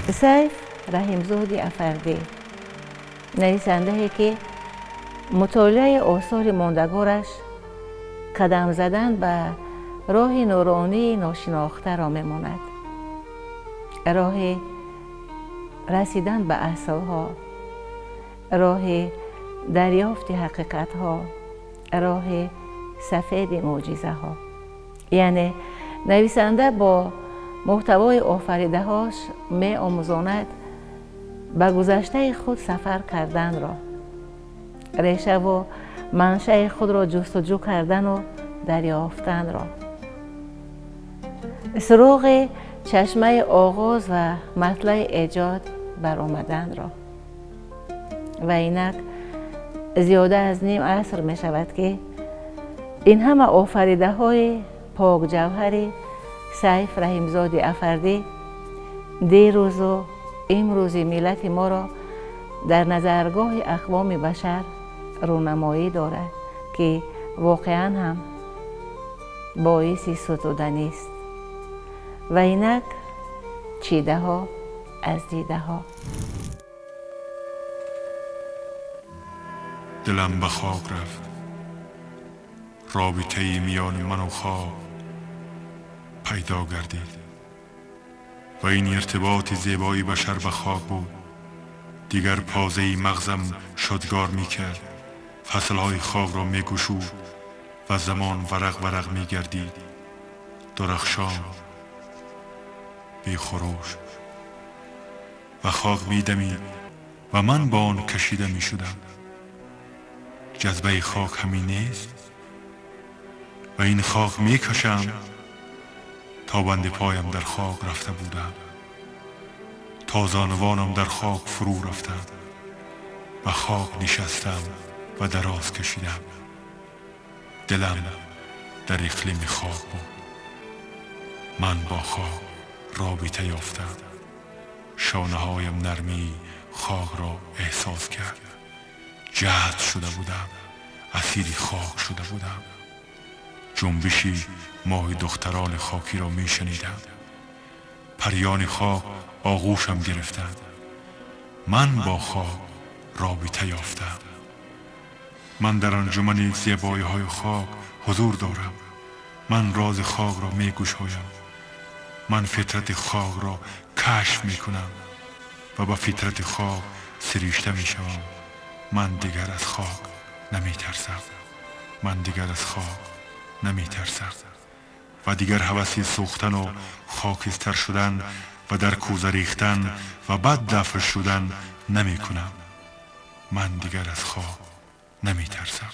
Сайф Раҳимзоди Афардӣ, нависандае ки мутолиаи осори мондагораш қадам задан ба роҳи нуронии ношинохтаро мемонад, роҳи расидан ба аслҳо, роҳи дарёфти ҳақиқатҳо, роҳи сафеди мӯъҷизаҳо. Яъне нависанда бо муҳтавои офаридаҳош меомӯзонад ба гузаштаи худ сафар карданро, решаву маншаи худро ҷустуҷӯ кардану дарёфтанро, суроғи чашмаи оғоз ва матлаи эҷод баромаданро. Ва инак зиёда аз ним аср мешавад, ки ин ҳама офаридаҳои покҷавҳари Сайф Раҳимзоди Афардӣ дирӯзу имрӯзи миллати моро дар назаргоҳи ақвоми башар рӯнамоӣ дорад, ки воқеан ҳам боиси сутуданист. Ва инак чидаҳо аз дидаҳо. Дилам ба хок рафт. Робитаи миёни ману хок пайдо гардид ва ин иртиботи зебои башар ба хок буд. Дигар позаи мағзам шодгор мекард, фаслҳои хокро мегушуд ва замон варақ варақ мегардид, дурахшон, бехуруш, ва хок медамид ва ман ба он кашида мешудам. Ҷазбаи хок ҳамин нест ва ин хок мекашам то банди поям дар хок рафта будам, то зонувонам дар хок фурӯ рафтам, ба хок нишастам ва дароз кашидам. Дилам дар иқлими хок буд. Ман бо хок робита ёфтам. Шонаҳоям нармии хокро эҳсос кард. Ҷазб шуда будам, асири хок шуда будам. Ҷунбиши моҳи духтарони хокиро мешунидам. Париёни хок оғӯшам гирифтанд. Ман бо хок робита ёфтам. Ман дар анҷумани зебоиҳои хок ҳузур дорам. Ман рози хокро мегушоям. Ман фитрати хокро кашф мекунам ва ба фитрати хок сиришта мешавам. Ман дигар аз хок наметарсам. Ман дигар аз хок наметарсам ва дигар ҳаваси сӯхтану хокистар шудан ва дар кӯза рехтан ва бад дафр шудан намекунам. Ман дигар аз хок наметарсам.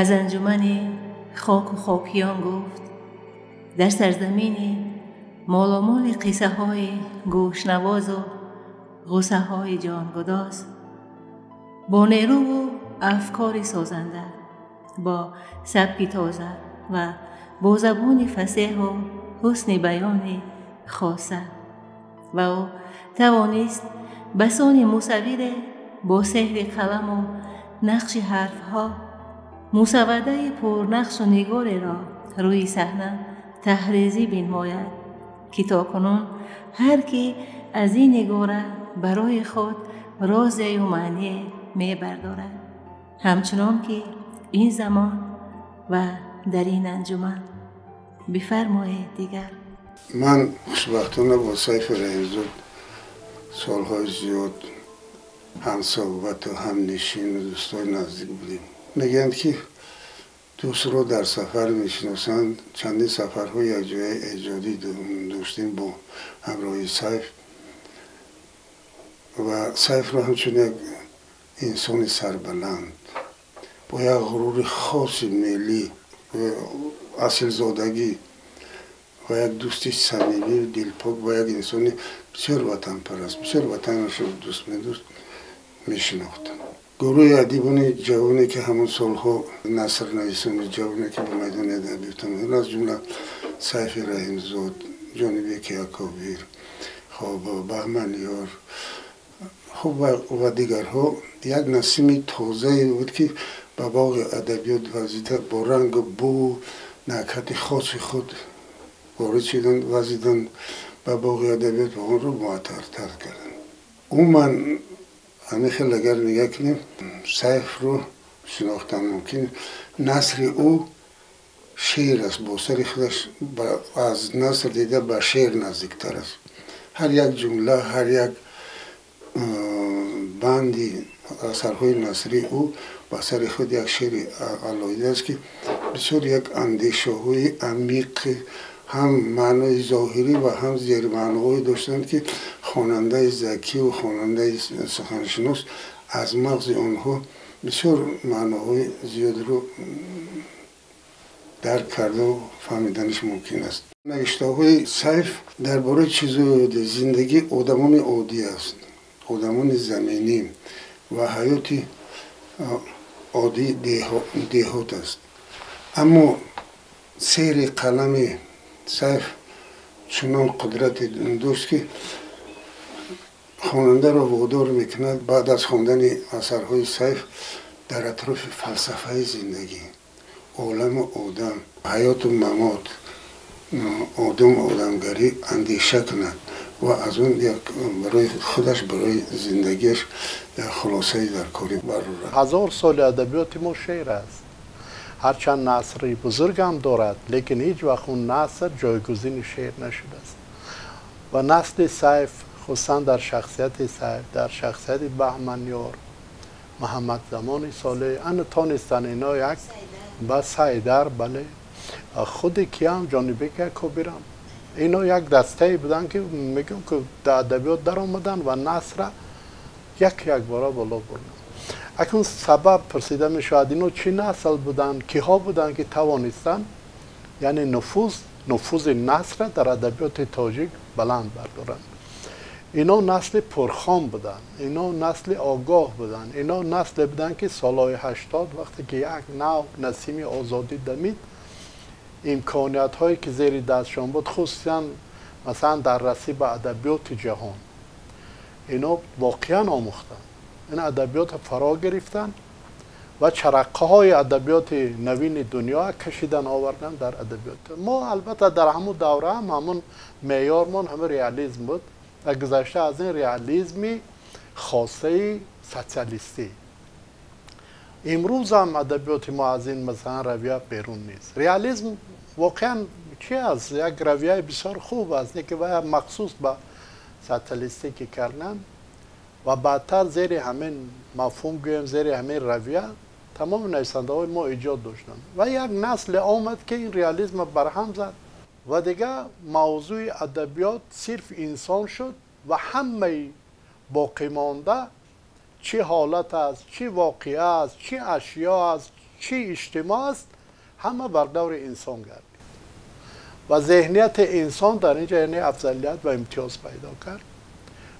Аз анҷумани хоку хокиён гуфт, дар сарзамини моломоли қиссаҳои гӯшнавозу ғуссаҳои ҷонгудоз, бо нерӯву афкори созанда, бо сабки тоза ва бо забони фасеҳу ҳусни баёни хоса, ва ӯ тавонист басони мусаввире бо сеҳри қаламу нақши ҳарфҳо мусаввадаи пурнақшу нигореро рӯи саҳна таҳризӣ бинмояд, ки то кунун ҳар кӣ аз ин нигора барои худ розею маъние мебардорад, ҳамчунон ки ин замон ва дар ин анҷуман. Бифармоед дигар. Ман хушбахтона бо Сайфи Раҳимзод солҳои зиёд ҳамсоҳбату ҳамнишину дӯстои наздик будем. Мегӯянд, ки дӯстро дар сафар мешиносанд. Чандин сафарҳои якҷояи эҷодӣ доштем бо ҳамроҳи Сайф ва Сайфро ҳамчун як инсони сарбаланд бо як ғурури хоси миллӣ, асилзодагӣ ва як дӯсти самимию дилпок ва як инсони бисёр ватанпараст, бисёр ватанашро дӯст медошт мешинохтам. Гурӯҳи адибони ҷавоне, ки ҳамон солҳо насрнависони ҷавоне, ки ба майдони адабиёт омаданд, аз ҷумла Сайфи Раҳимзод, Ҷонибеки Акобир, Хуб, Баҳманиёр, хуб, ва дигарҳо як насими тозае буд, ки ба боғи адабиёт вазида, бо рангу бӯ накҳати хоси худ ворид шуданд, вазиданд ба боғи адабиёт ва онро муаттартар карданд. Умуман, ҳамин хел агар нигаҳ кунем, Сайфро шинохтан мумкин. Насри ӯ шеър аст, бо сари худаш аз наср дида ба шеър наздиктар аст. Ҳар як ҷумла, ҳар як банди асарҳои насрии ӯ ба сари худ як шеъри алоҳида аст, ки бисёр як андешаҳои амиқи, ҳам маънои зоҳирӣ ва ҳам зермаъноҳое доштанд, ки хонандаи закию хонандаи суханшинос аз мағзи онҳо бисёр маъноҳои зиёдро дарк карду фаҳмиданаш мумкин аст. Навиштаҳои Сайф дар бораи чизҳои оддӣ, зиндагии одамони оддӣ аст, одамони заминӣ ва ҳаёти оддии деҳот аст. Аммо сери қалами Сайф чунон қудрате дошт, ки хонандаро водор мекунад баъд аз хондани асарҳои Сайф дар атрофи фалсафаи зиндагӣ, оламу одам, ҳаёту мамот, одаму одамгарӣ андеша кунад ва аз он як барои худаш, барои зиндагиаш як хулосаи даркорӣ барорад. 1000 соли адабиёти мо шеър аст. Ҳарчанд насри бузургам дорад, лекин ҳеҷ вақт он наср ҷойгузини шеър нашудааст. Ва насли Сайф, хусусан дар шахсияти Сайф, дар шахсияти Баҳманёр, Муҳаммадзамони Солеҳ, ана тонистанд ино як ба Сайдар, бале, худи киам, Ҷонибек Акобирам, ино як дастае буданд, ки мегӯям, ки дар адабиёт даромаданд ва насра як якбора боло бурданд. Акнун сабаб пурсида мешавад: ино чӣ насл буданд, киҳо буданд, ки тавонистанд, яъне нуфузи насра дар адабиёти тоҷик баланд бардоранд? Ино насли пурхон буданд, ино насли огоҳ буданд, ино насле буданд, ки солҳои 80, вақте ки як нав насими озодӣ дамид, имкониятҳое ки зери дастшон буд, хусусан масалан дар расӣ ба адабиёти ҷаҳон, ино воқеан омӯхтанд, ин адабиётро фаро гирифтанд ва чараққаҳои адабиёти навини дунё кашидан оварданд дар адабиёт мо. Албатта, дар ҳамун давра ҳам ҳамун меъёрмон ҳамин реализм буд ва гузашта аз ин, реализми хосаи социалистӣ. Имрӯзам адабиёти мо аз ин, масалан, равия берун нест. Реализм воқеан чи аст? Як равияи бисёр хуб аст, не ки вая махсус ба социалистӣ ки карданд ва баъдтар зери ҳамин мафҳум, гӯем, зери ҳамин равия тамоми нависандаҳои мо эҷод доштанд. Ва як насле омад, ки ин реализмро барҳам зад ва дигар мавзӯи адабиёт сирф инсон шуд ва ҳамаи боқимонда, чӣ ҳолат аст, чӣ воқеа аст, чӣ ашё аст, чӣ иҷтимоъ аст, ҳама бар даври инсон гардид ва зеҳнияти инсон дар инҷа, яъне, афзалият ва имтиёз пайдо кард.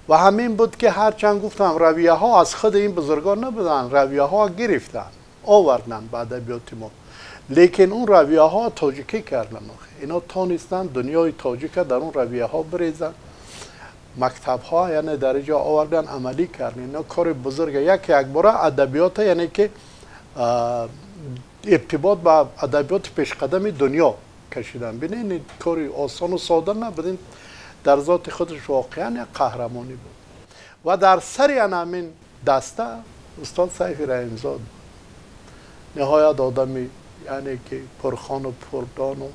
Ва ҳамин буд, ки ҳарчанд гуфтам, равияҳо аз худи ин бузургон набуданд, равияҳо гирифтанд, оварданд ба адабиёти мо, лекин он равияҳо тоҷикӣ карданд. Ино тонистанд дунёи тоҷика дар он равияҳо бирезанд, мактабҳо, яъне, дар инҷо овардан, амалӣ карданд. Ино кори бузурга, як якбора адабиёта, яъне ки иртибот ба адабиёти пешқадами дунё кашидан. Бинед, кори осону сода набуд, ин дар зоти худаш воқеан як қаҳрамонӣ буд. Ва дар сари ана ҳамин даста устод Сайфи Раҳимзод, ниҳоят одами, яъне ки, пурхону пурдону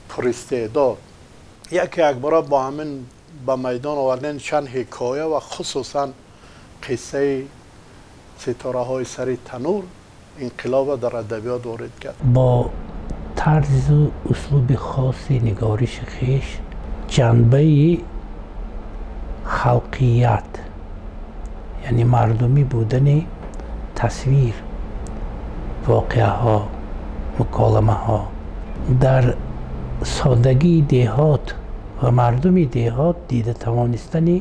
пуристеъдод, яке якбора бо ҳамин ба майдон овардани чанд ҳикоя ва хусусан қиссаи «Ситораҳои сари танур» инқилоба дар адабиёт ворид кард. Бо тарзу услуби хоси нигориши хеш ҷанбаи халқият, яъне мардумӣ будани тасвир, воқеаҳо, муколамаҳо, дар содагии деҳот ва мардуми деҳот дида тавонистани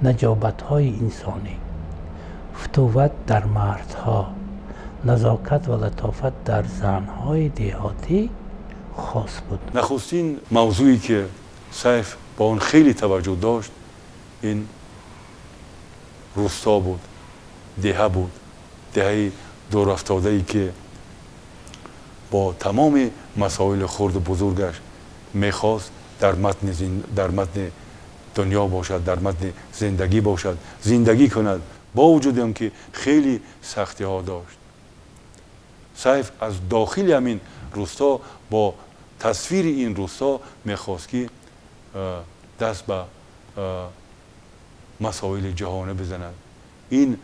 наҷобатҳои инсонӣ, футувват дар мардҳо, назокат ва латофат дар занҳои деҳотӣ хос буд. Нахустин мавзӯе ки Сайф ба он хеле таваҷҷӯҳ дошт. ин рӯсто буд, деҳа буд, деҳаи дурафтодае ки бо тамоми масоили хурду бузургаш мехост дар матни дунё бошад, дар матни зиндагӣ бошад, зиндагӣ кунад, бо вуҷуди он ки хеле сахтиҳо дошт. Сайф аз дохили ҳамин рӯсто бо тасвири ин рӯсто мехост ки даст ба масоили ҷаҳонӣ бизанад, ин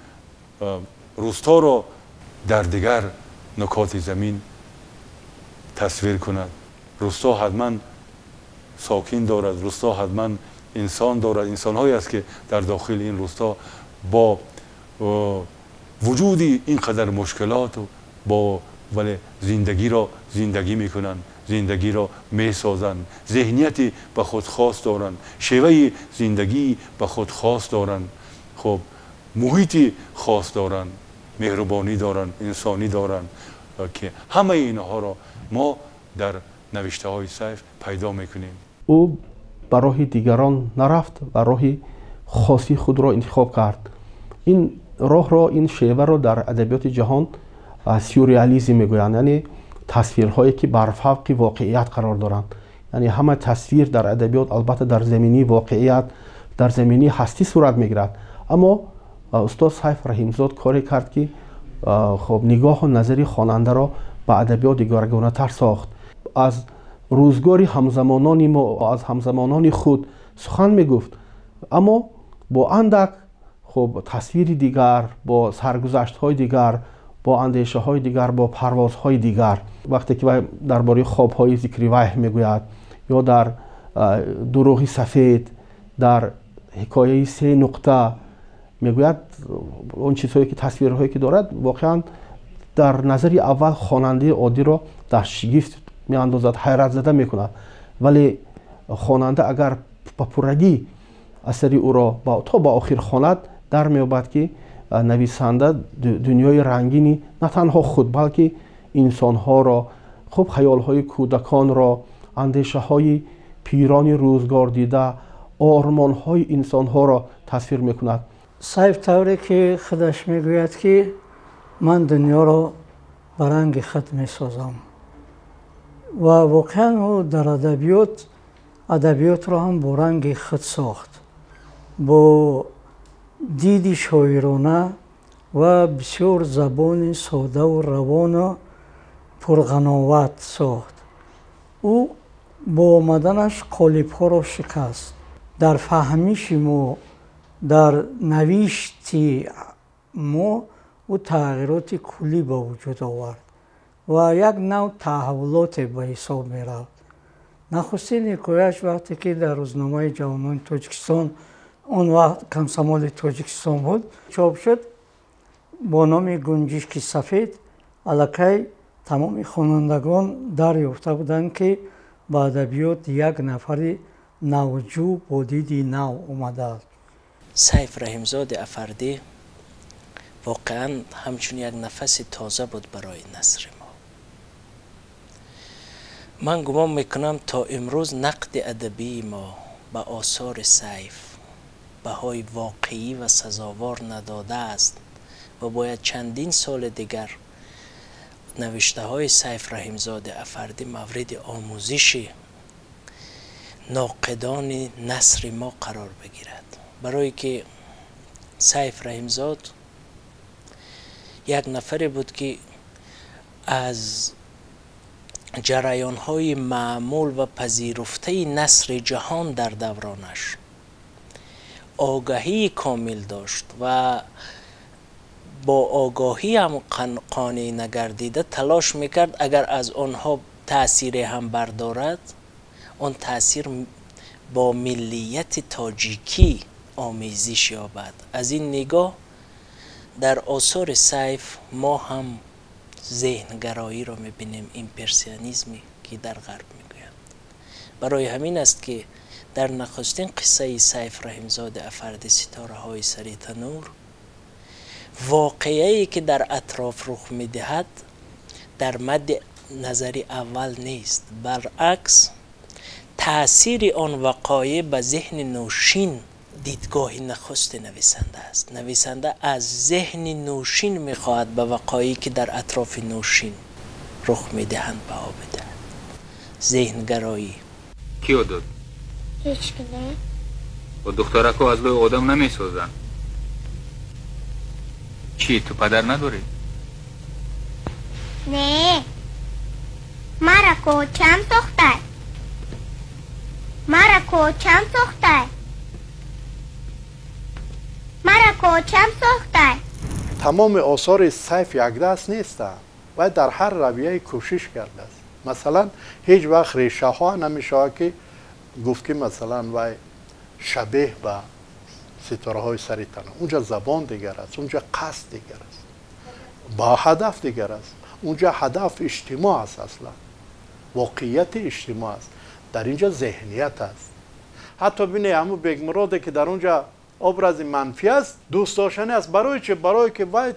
рӯсторо дар дигар нукоти замин тасвир кунад. Рӯсто ҳатман сокин дорад, рӯсто ҳатман инсон дорад, инсонҳое аст ки дар дохили ин рӯсто бо вуҷуди ин қадар мушкилот бо вале зиндагиро зиндагӣ мекунанд, зиндагиро месозанд, зеҳнияти ба худ хос доранд, шеваи зиндагӣ ба худ хос доранд, хуб муҳити хос доранд, меҳрубонӣ доранд, инсонӣ доранд, ки ҳамаи инҳоро мо дар навиштаҳои Сайф пайдо мекунем. Ӯ ба роҳи дигарон нарафт ва роҳи хоси худро интихоб кард. Ин роҳро, ин шеваро дар адабиёти ҷаҳон сюрреализм мегӯянд, яъне тасвирҳое ки бар фавқи воқеият қарор доранд. Яъне ҳама тасвир дар адабиёт албатта дар заминии воқеият, дар заминии ҳастӣ сурат мегирад. Аммо устод Сайф Раҳимзод коре кард ки хоб нигоҳу назари хонандаро ба адабиёт дигаргунатар сохт. Аз рӯзгори ҳамзамонони мо, аз ҳамзамонони худ сухан мегуфт, аммо бо андак хоб тасвири дигар, бо саргузаштҳои дигар, бо андешаҳои дигар, бо парвозҳои дигар. Вақте ки вай дар бораи хобҳои зикри вайҳ мегӯяд ё дар дурӯғи сафед, дар ҳикояи се нуқта мегӯяд, он чизҳое ки тасвирҳое ки дорад воқеан дар назари аввал хонандаи оддиро дар шигифт меандозад, ҳайратзада мекунад. Вале хонанда агар ба пуррагӣ асари ӯро то ба охир хонад, дар меёбад ки нависанда дунёи рангини на танҳо худ, балки инсонҳоро, хуб хаёлҳои кӯдаконро, андешаҳои пирони рӯзгордида, ормонҳои инсонҳоро тасвир мекунад. Сайф тавре ки худаш мегӯяд ки ман дунёро ба ранги худ месозам ва воқеан ӯ дар адабиётро ҳам бо ранги худ сохт, бо диди шоирона ва бисёр забони содаву равону пурғановат сохт. Ӯ бо омаданаш қолибҳоро шикаст. Дар фаҳмиши мо, дар навишти мо ӯ тағйироти куллӣ ба вуҷуд овард ва як нав таҳаввулоте ба ҳисоб мерафт. Нахустин ҳикояш вақте ки дар рӯзномаи ҷавонони Тоҷикистон, он вақт Комсомоли Тоҷикистон буд, чоп шуд бо номи Гунҷишки сафед, аллакай тамоми хонандагон дарёфта буданд ки ба адабиёт як нафари навҷӯ бо диди нав омадааст. Сайф Раҳимзоди Афардӣ воқеан ҳамчун як нафаси тоза буд барои насри мо. Ман гумон мекунам то имрӯз нақди адабии мо ба осори Сайф баҳои воқеӣ ва сазовор надодааст ва бояд чандин соли дигар навиштаҳои Сайф Раҳимзоди Афардӣ мавриди омӯзиши ноқидони насри мо қарор бигирад. Барое ки Сайф Раҳимзод як нафаре буд ки аз ҷараёнҳои маъмул ва пазируфтаи насри ҷаҳон дар давронаш огаҳии комил дошт ва бо огоҳӣ ҳам қонеъ нагардида талош мекард агар аз онҳо таъсире ҳам бардорад, он таъсир бо миллияти тоҷикӣ омезиш ёбад. Аз ин нигоҳ дар осори Сайф мо ҳам зеҳнгароиро мебинем, имперсионизме ки дар ғарб мегӯянд. Барои ҳамин аст ки дар нахустин қиссаи Сайф Раҳимзоди Афарди ситораҳои сари танур воқеае ки дар атроф рух медиҳад дар мадди назари аввал нест, баръакс таъсири он вақоеъ ба зеҳни ношин دیدگاه نخست نویسنده است. نویسنده از ذهن نوشین میخواهد به وقایعی که در اطراف نوشین رخ میدهند بها بدهد. ذهنگرایی. کیو داد؟ هیچکی نه. و دخترکو از لوی آدم نمیسازن. چی تو پدر نداری؟ نه، مرا کوچم ساخته. مرا کوچم ساخته. مرا کوچم ساخته. تمام آثار سیف یک دست نیستند و در هر رویه کوشش کرده است. مثلا هیچ وقت ریشه ها نمیشه که گفت که مثلا وای شبیه به ستاره های سری تنه. اونجا زبان دیگر است، اونجا قصد دیگر است، با هدف دیگر است. اونجا هدف اجتماع است، اصلا واقعیت اجتماع است. در اینجا ذهنیت است. حتی بینه همون بگمراده که در اونجا ابراز منفی است، دوست داشتنی است. برای چه؟ برای که باید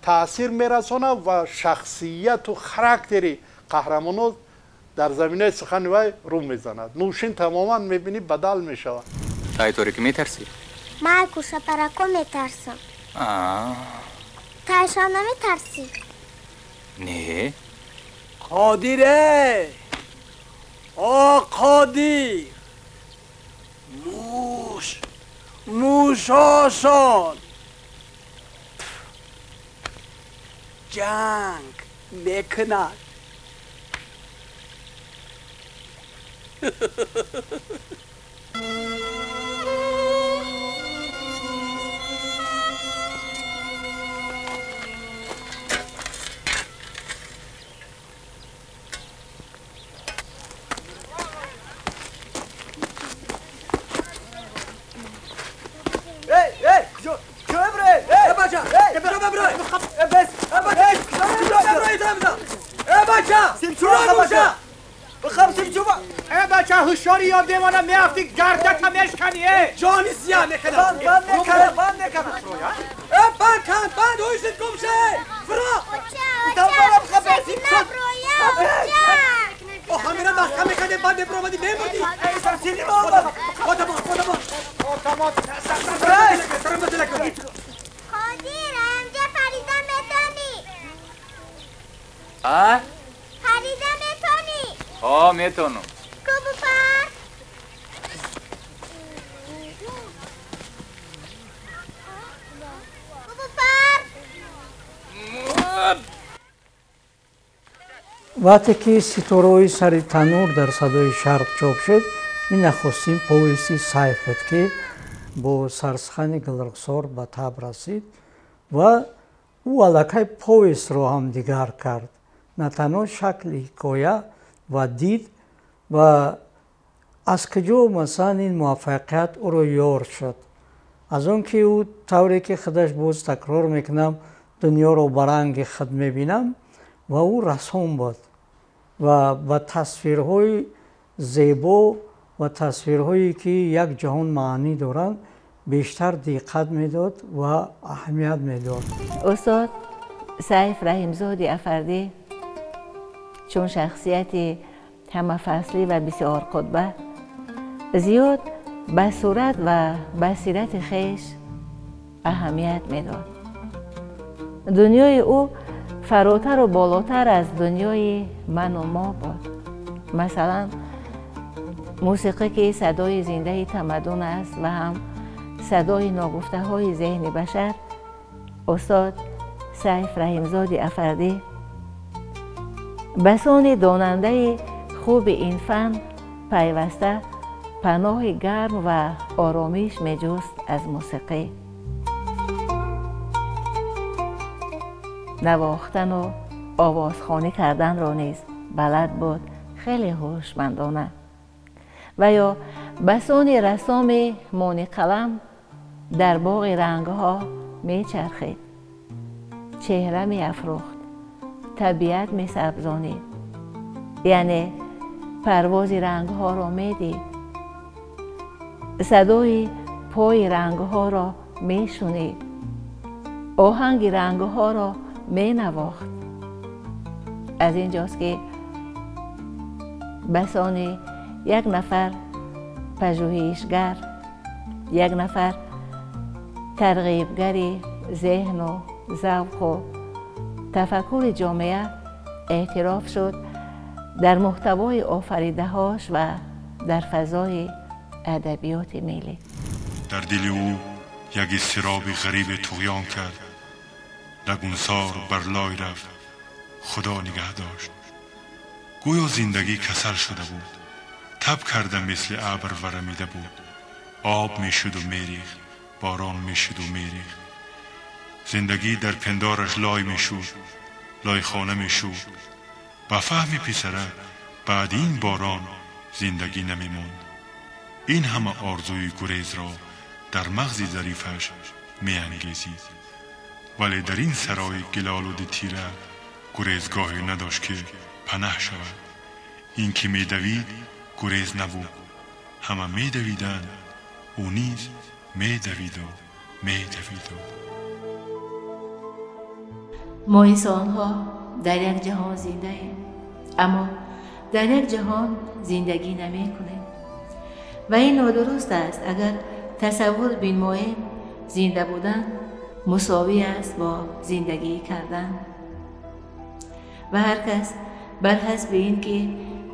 تاثیر میرسانه و شخصیت و خاراکتری قهرمانو در زمینه سخن وی رو میزند. نوشین تماما میبینی بدل میشود. تای توری که میترسی؟ من کوشپرکو میترسم. تایشان نمیترسی؟ نه. قادیره، آ قادیر، موش موشاشان جنگ میکند. هوشیاری یا دیوانه میافتی گردت هم اشکنیه جانی سیاه میکنم. بند نکنم، بند نکنم. بند کن، بند هوشت گم شه. فرا دمبرم خبر سیم شد. همینا محکم میکنه بند برآمدی میمردی. ای سرسینی بابا خودم خودم خودم سرم بدل کن. قادر اینجا پریده میتونی؟ آ پریده میتونی؟ آ میتونم. وقتی که ستاره‌های سر تنور در صدای شرق چاپ شد، این نخستین повести سیف بود که با سرسخن گلرخسار به تب رسید و او الکی повесть رو هم دیگر کرد. نه تنها شکل حکایه و دید و از کجا مثلا این موفقیت او رو یار شد. از اون که او طوری که خودش باز تکرار میکنم دنیا رو برنگ خود میبینم و او رسام بود و با تصویرهای زیبا و تصویرهایی که یک جهان معنی دارند بیشتر دقت میداد و اهمیت میداد. استاد سیف رحیمزاده افردی چون شخصیت همه فصلی و بسیار قطبه زیاد به صورت و به سیرت خویش اهمیت میداد. دنیای او فراتر و بالاتر از دنیای من و ما بود. مثلا موسیقی که صدای زنده تمدن است و هم صدای ناگفته های ذهن بشر، استاد سیف رحیمزاده افردی بسان داننده خوب این فن پیوسته پناه گرم و آرامش میجست از موسیقی. نواختن و آوازخوانی کردن را نیز بلد بود، خیلی هوشمندانه. و یا بسان رسام مانی قلم در باغ رنگها میچرخید، چهره میافروخت، طبیعت میسبزانید، یعنی پرواز رنگها را میدید، صدای پای رنگها را میشنید، آهنگ رنگها را مینواخت. از اینجاست که بسان یک نفر پژوهشگر Як нафар тарғибгари зеҳну завқу тафаккури ҷомеа эътироф шуд дар муҳтавои офаридаҳош ва дар фазои адабиёти миллӣ. Дар дили ӯ як изтироби ғарибе туғён кард. Лагунсор бар лой рафт. Худо нигаҳ дошт. Гӯё зиндагӣ касал шуда буд. Таб карда мисли абр варамида буд. Об мешуду мерехт, борон мешуду мерехт. Зиндагӣ дар пиндораш лой мешуд, лойхона мешуд. Ба фаҳми писарак баъди ин борон зиндагӣ намемонд. Ин ҳама орзуи гурезро дар мағзи зарифаш меангезид. Вале дар ин сарои гилолуди тира гурезгоҳе надошт, ки панаҳ шавад. Ин ки медавид гурез набуд. Ҳама медавиданд, ӯ низ медавиду медавиду. Мо инсонҳо дар як ҷаҳон зиндаем, аммо дар як ҷаҳон зиндагӣ намекунем. Ва ин нодуруст аст, агар тасаввур бинмоем зинда будан мусовӣ аст бо зиндагӣ кардан. Ва ҳар кас бар ҳасби ин ки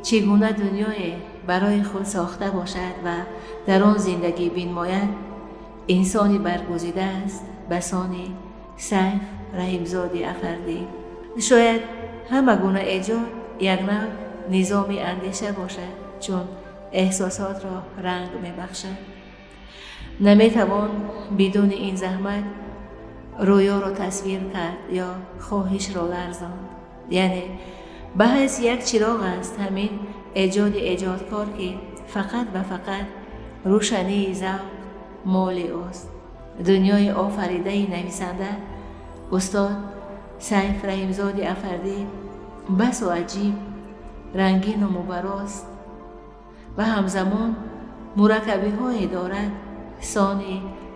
чӣ гуна дунёе барои худ сохта бошад ва дар он зиндагӣ бинмояд, инсони баргузида аст басони Сайф Раҳимзоди Афардӣ. Шояд ҳама гуна эҷод як нав низоми андеша бошад, чун эҳсосотро ранг мебахшад. Наметавон бидуни ин заҳмат рӯёро тасвир кард ё хоҳишро ларзонд. Яъне ба ҳайси як чироғ аст ҳамин эҷоди эҷодкор, ки фақат ва фақат рӯшании завқ моли ӯст. Дунёи офаридаи нависанда устод Сайф Раҳимзоди Афардӣ басу аҷиб, рангину мубарост ва ҳамзамон мураккабиҳое дорад сони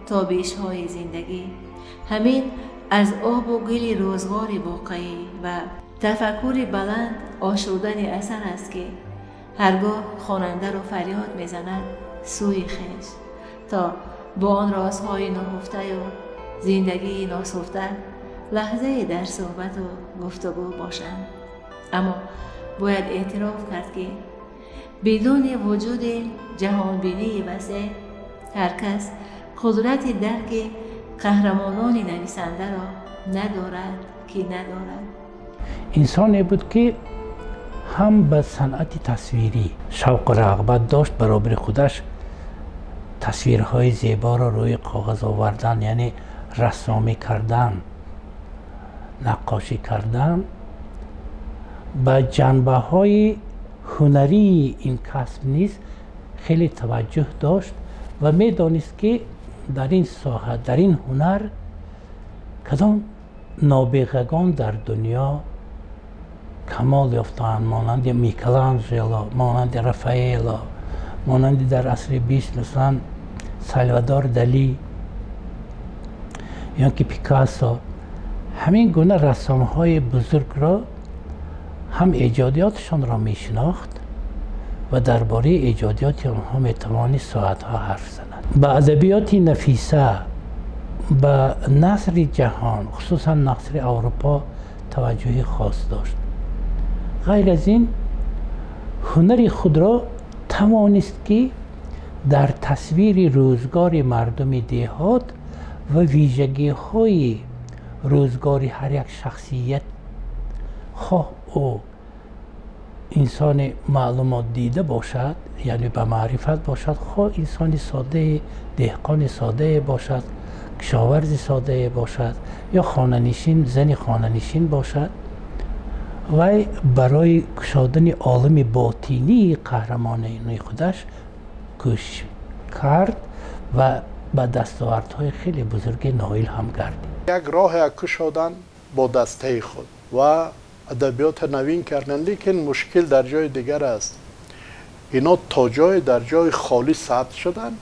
тобишҳои зиндагӣ. Ҳамин аз обу гили рӯзғори воқеӣ ва тафаккури баланд ошурдани асар аст, ки ҳаргоҳ хонандаро фарёд мезанад сӯи хеш, то бо он розҳои нуҳуфтаю зиндагии носуфта лаҳзае дар суҳбату гуфтугӯ бошанд. Аммо бояд эътироф кард, ки бидуни вуҷуди ҷаҳонбинии васеъ ҳар кас қудрати дарки қаҳрамонони нависандаро надорад, ки надорад. Инсоне буд, ки ҳам ба санъати тасвирӣ шавқу рағбат дошт, баробари худаш тасвирҳои зеборо рӯи коғаз овардан, яъне рассомӣ кардан, наққошӣ кардан, ба ҷанбаҳои ҳунарии ин касб низ хеле таваҷҷӯҳ дошт ва медонист, ки дар ин соҳа, дар ин ҳунар кадом нобиғагон дар дунё камол ёфтаанд, монанди Микеланҷело, монанди Рафаэло, монанди дар асри 20 масалан Салвадор Дали ё ки Пикассо. Ҳамин гуна рассомҳои бузургро ҳам эҷодиётшонро мешинохт ва дар бораи эҷодиёти онҳо метавонист соатҳо ҳарф занад. Ба адабиёти нафиса, ба насри ҷаҳон, хусусан насри Аврупо таваҷҷӯҳи хос дошт. Ғайр аз ин, ҳунари худро тавонист, ки дар тасвири рӯзгори мардуми деҳот ва вижагиҳои рӯзгори ҳар як шахсият, хоҳ ӯ инсони маълумотдида бошад, яъне ба маърифат бошад, хоҳ инсони соддае, деҳқони соддае бошад, кишоварзи соддае бошад ё хонанишин, зани хонанишин бошад, вай барои кушодани олами ботинии қаҳрамонони худаш кӯшиш кард ва ба дастовардҳои хеле бузурге ноил ҳам гардид. Як роҳе кушодан бо дастаи худ ва адабиётро навин кардан, лекин мушкил дар ҷои дигар аст. Ино то ҷое дар ҷои холӣ сабт шуданд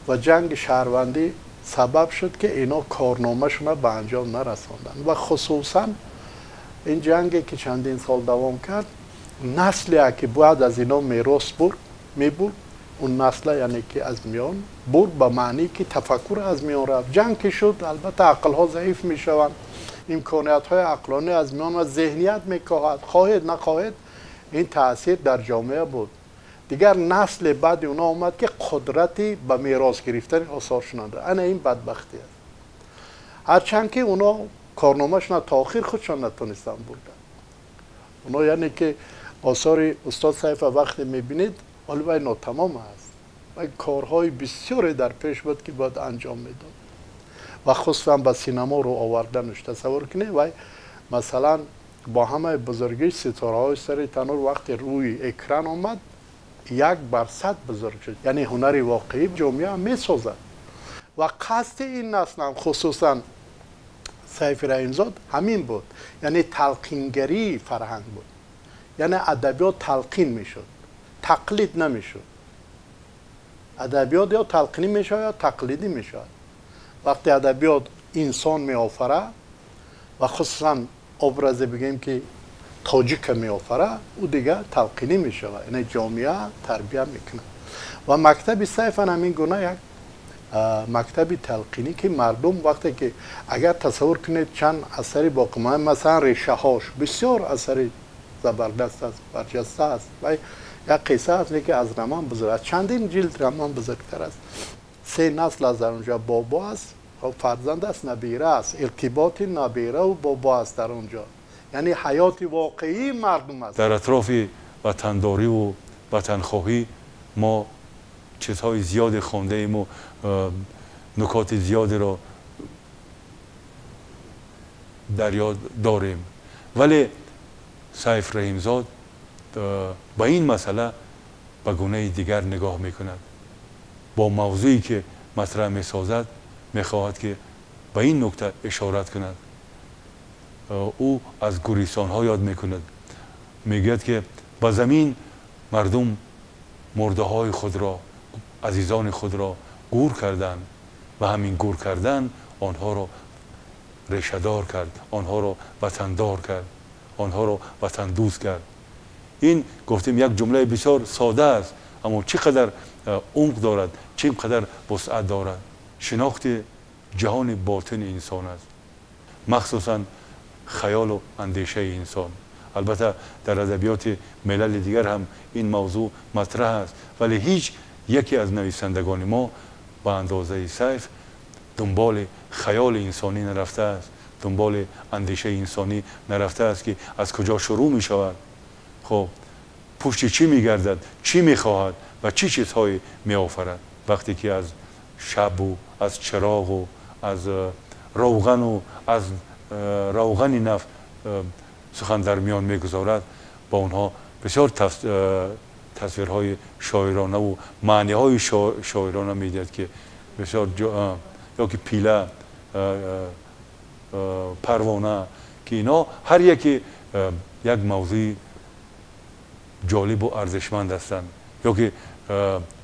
ва ҷанги шаҳрвандӣ сабаб шуд, ки ино корномашонро ба анҷом нарасонданд ва хусусан ин ҷанге, ки чандин сол давом кард, насле ки бояд аз ино мерос мебурд, Он насл яъне ки аз миён бурд, ба маъние ки тафаккур аз миён рафт. Ҷанг ки шуд, албатта ақлҳо заиф мешаванд, имкониятҳои ақлонӣ аз миён ва зеҳният мекоҳад. Хоҳед нахоҳед, ин таъсир дар ҷомеа буд. Дигар насли баъди онҳо омад, ки қудрати ба мерос гирифтани осоршон надорад. Ана ин бадбахтӣ аст. Ҳарчанд ки онҳо корномашона то охир худшон натонистанд бурданд. Онҳо яъне ки осори устод Сайфа вақте мебинед, ҳоли вай нотамом аст ва корҳои бисёре дар пеш буд, ки бояд анҷом медод, ва хусусан ба синамо рӯ оварданаш. Тасаввур кунед, вай масалан бо ҳамаи бузургии «Ситораҳои сари танур» вақте рӯи экран омад, 1 бар 100 бузург шуд. Яъне ҳунари воқеӣ ҷомеа месозад ва қасди ин наслам, хусусан Сайфи Раҳимзод, ҳамин буд, яъне талқингарии фарҳанг буд. Яъне адабиёт талқин мешуд, тақлид намешуд. Адабиёт ё талқинӣ мешавад, ё тақлидӣ мешавад. Вақте адабиёт инсон меофарад ва хусусан образе бигӯем ки тоҷика меофарад, ӯ дигар талқинӣ мешавад, яъне ҷомеа тарбия мекунад. Ва мактаби Сайфан ҳамин гуна як мактаби талқинӣ, ки мардум вақте ки агар тасаввур кунед, чанд асари боқимонда, масалан «Решаҳош» бисёр асари забардаст аст, барҷаста аст ва як қисса аст, лекин аз роман бузург аст, чандин ҷилд роман бузургтар аст. Се насл аст дар онҷо: бобо аст, фарзанд аст, набира аст. Иртиботи набираву бобо аст дар онҷо, яъне ҳаёти воқеии мардум аст. Дар атрофи ватандориву ватанхоҳӣ мо чизҳои зиёде хондаему нукоти зиёдеро дар ёд дорем, вале Сайф Раҳимзод ба ин масъала ба гунаи дигар нигоҳ мекунад. Бо мавзӯе ки матраҳ месозад, мехоҳад ки ба ин нукта ишорат кунад. Ӯ аз гӯристонҳо ёд мекунад, мегӯяд ки ба замин мардум мурдаҳои худро, азизони худро гур карданд ва ҳамин гур кардан онҳоро решадор кард, онҳоро ватандор кард, онҳоро ватандӯст кард. Ин гуфтем як ҷумлаи бисёр сода аст, аммо чӣ қадар умқ дорад, чӣ қадар вусъат дорад. Шинохти ҷаҳони ботини инсон аст, махсусан хаёлу андешаи инсон. Албатта, дар адабиёти милали дигар ҳам ин мавзӯъ матраҳ аст, вале ҳеҷ яке аз нависандагони мо ба андозаи Сайф дунболи хаёли инсонӣ нарафтааст, дунболи андешаи инсонӣ нарафтааст, ки аз куҷо шурӯъ мешавад, хуб, пушти чӣ мегардад, чӣ мехоҳад ва чӣ чизҳое меофарад. Вақте ки аз шабу аз чироғу аз равғану аз равғани нафт сухан дар миён мегузорад, ба онҳо бисёр тасвирҳои шоиронаву маъниҳои шоирона медиҳад, ки бисёр, ё ки пила, парвона, ки инҳо ҳар яке як мавзӯи ҷолибу арзишманд ҳастанд. Ё ки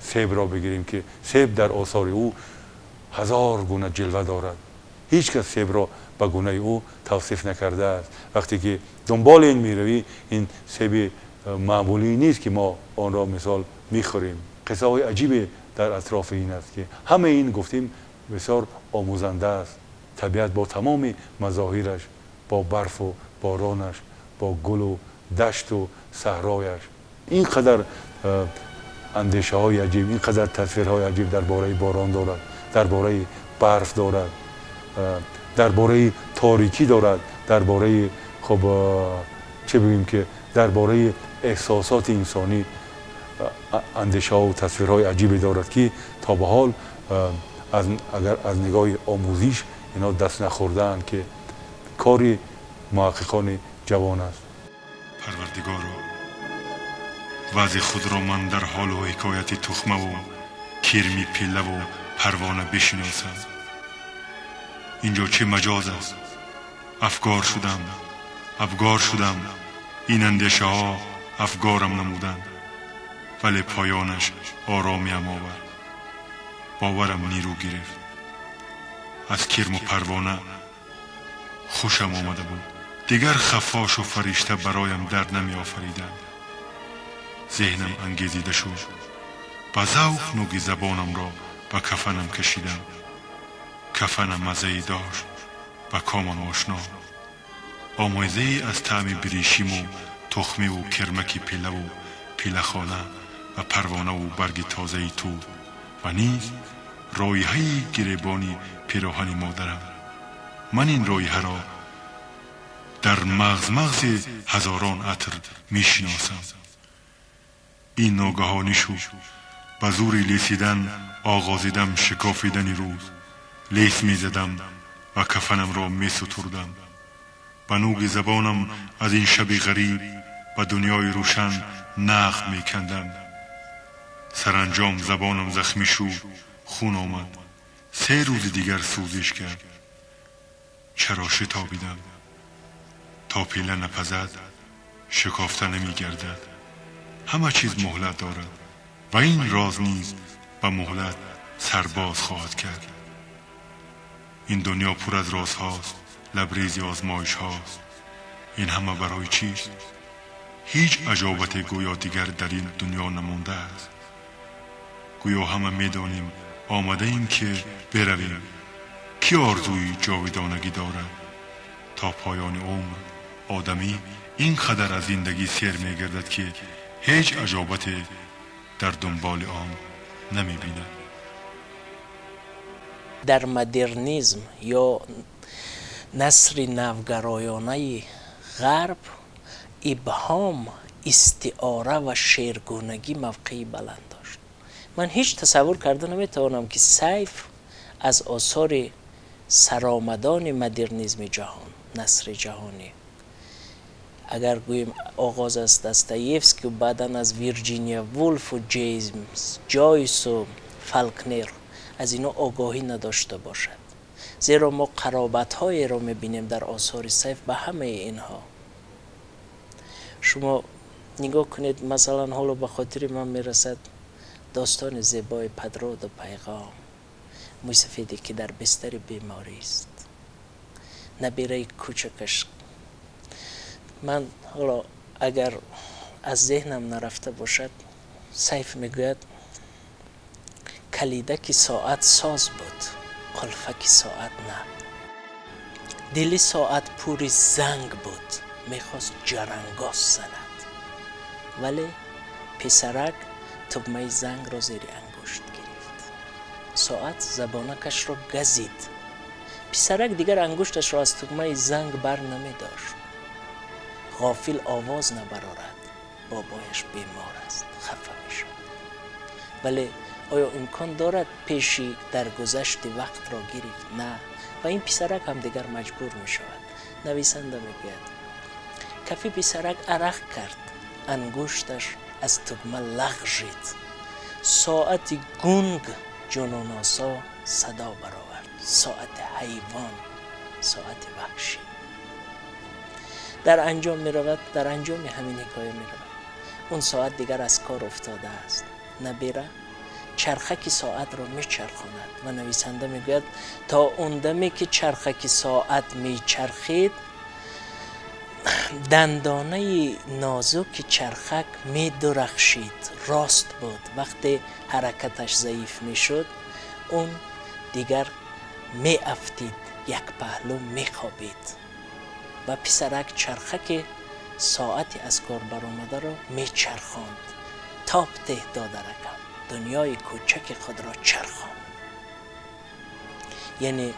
себро бигирем, ки себ дар осори ӯ ҳазор гуна ҷилва дорад. Ҳеҷ кас себро ба гунаи ӯ тавсиф накардааст. Вақте ки дунболи ин меравӣ, ин себи маъмулӣ нест, ки мо онро мисол мехӯрем. Қиссаҳои аҷибе дар атрофи ин аст, ки ҳамаи ин, гуфтем, бисёр омӯзанда аст. Табиат бо тамоми мазоҳираш, бо барфу боронаш, бо гулу дашту саҳрояш, ин қадар андешаҳои аҷиб, ин қадар тасвирҳои аҷиб дар бораи борон дорад, дар бораи барф дорад, дар бораи торикӣ дорад, дар бораи, хуб, чӣ бигӯем, ки дар бораи эҳсосоти инсонӣ андешаҳову тасвирҳои аҷибе дорад, ки то ба ҳол агар аз нигоҳи омӯзиш инҳо даст нахӯрдаанд, ки кори муҳаққиқони ҷавон аст. Парвардигоро, вазъи худро ман дар ҳолу ҳикояти тухмаву кирми пиллаву парвона бишиносам. Инҷо чӣ маҷоз аст? Афгор шудам, абгор шудам. Ин андешаҳо афгорам намуданд, вале поёнаш оромиам овард. Боварам нерӯ гирифт. Аз кирму парвона хушам омада буд. Дигар хаффошу фаришта бароям дард намеофариданд. Зеҳнам ангезида шуд. Ба завқ нуги забонамро ба кафанам кашидам. Кафанам маззае дошт, ба комам ошно, омезае аз таъми биришиму тухмиву кирмаки пилаву пилахона ва парвонаву барги тозаи тут ва низ роиҳаи гиребони пироҳани модарам. Ман ин роиҳаро дар мағзмағзи ҳазорон атр мешиносам. Ин ногаҳонӣ шуд. Ба зури лесидан оғозидам шикофидани рӯз. Лес мезадам ва кафанамро месутурдам. Ба нуги забонам аз ин шаби ғариб ба дунёи рӯшан нағм мекандам. Саранҷом забонам захмӣ шуд, хун омад. 3 рӯзи дигар сӯзиш кард. Чаро шитобидам? То пила напазад, шикофта намегардад. Ҳама чиз муҳлат дорад ва ин роз низ ба муҳлат сарбоз хоҳад кард. Ин дунё пур аз розҳост, лабрези озмоишҳост. Ин ҳама барои чист? Ҳеҷ аҷобате гӯё дигар дар ин дунё намондааст. Гӯё ҳама медонем омадаем ки биравем. Ки орзуи ҷовидонагӣ дорад? То поёни умр одамӣ ин қадар аз зиндагӣ сер мегардад, ки ҳеҷ аҷобате дар дунболи он намебинад. Дар модернизм ё насри навгароёнаи ғарб ибҳом, истиора ва шеъргунагӣ мавқеи баланд дошт. Ман ҳеҷ тасаввур карда наметавонам, ки Сайф аз осори саромадони модернизми ҷаҳон, насри ҷаҳонӣ, агар гӯем оғоз аз Достоевский, баъдан аз Вирҷиния Вулфу Ҷеймс Ҷойсу Фалкнер, аз ино огоҳӣ надошта бошад. Зеро мо қаробатҳоеро мебинем дар осори Сайф ба ҳамаи инҳо. Шумо нигоҳ кунед, масалан, ҳоло ба хотири ман мерасад достони зебои Падроду пайғом, мӯйсафеде ки дар бистари беморист, набираи кӯчакаш. Ман ҳоло агар аз зеҳнам нарафта бошад, Сайф мегӯяд: калидаки соат соз буд, қулфаки соат на. Дили соат пури занг буд, мехост ҷарангоз занад, вале писарак тугмаи зангро зери ангушт гирифт. Соат забонакашро газид. Писарак дигар ангушташро аз тугмаи занг бар намедошт. Ғофил овоз набарорад, бобояш бемор аст, хафа мешавад. Вале оё имкон дорад пеши даргузашти вақтро гирифт? На. Ва ин писарак ҳам дигар маҷбур мешавад. Нависанда мегӯяд: кафи писарак арақ кард, ангушташ аз тугма лағжид. Соати гунг ҷунуносо садо баровард. Соати ҳайвон, соати ваҳшӣ. Дар анҷом меравад, дар анҷоми ҳамин ҳикоя меравад. Он соат дигар аз кор уфтодааст. Набира чархаки соатро мечархонад ва нависанда мегӯяд: то он даме ки чархаки соат мечархид, дандонаи нозуки чархак медурахшид, рост буд. Вақте ҳаракаташ заиф мешуд, он дигар меафтид, як паҳлӯ мехобид. Ва писарак чархаки соати аз кор баромадаро мечархонд. Тоб теҳ, додаракам, дунёи кӯчаки худро чархон. Яъне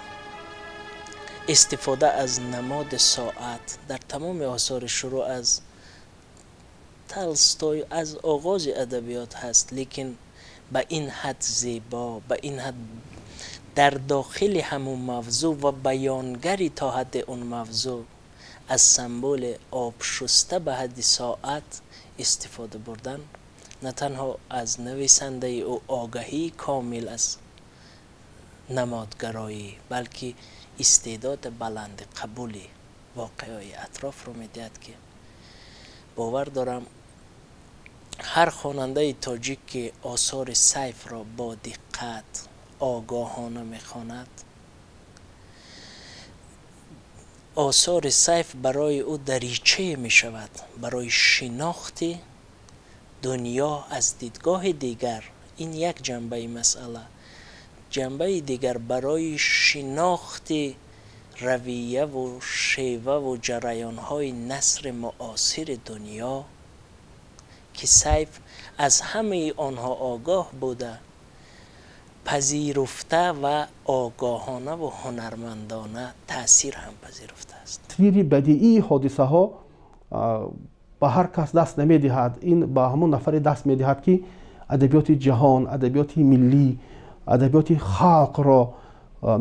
истифода аз намоди соат дар тамоми осори шурӯъ аз Толстой, аз оғози адабиёт ҳаст, лекин ба ин ҳад зебо, ба ин ҳад дар дохили ҳамун мавзӯъ ва баёнгари то ҳадди он мавзӯъ аз символи обшуста ба ҳадди соат истифода бурдан на танҳо аз нависандаи ӯ огаҳии комил аз намодгароӣ, балки истеъдоди баланди қабули воқеаҳои атрофро медиҳад, ки бовар дорам ҳар хонандаи тоҷик, ки осори Сайфро бо диққат огоҳона мехонад, осори Сайф барои ӯ даричае мешавад барои шинохти дунё аз дидгоҳи дигар, Ин як ҷанбаи масъала. Ҷанбаи дигар барои шинохти равияву шеваву ҷараёнҳои насри муосири дунё, ки Сайф аз ҳамаи онҳо огоҳ буда, пазируфта ва огоҳонаву ҳунармандона таъсир ҳам пазируфтааст. Тасвири бадиии ҳодисаҳо ба ҳар кас даст намедиҳад. Ин ба ҳамон нафаре даст медиҳад, ки адабиёти ҷаҳон, адабиёти миллӣ, адабиёти халқро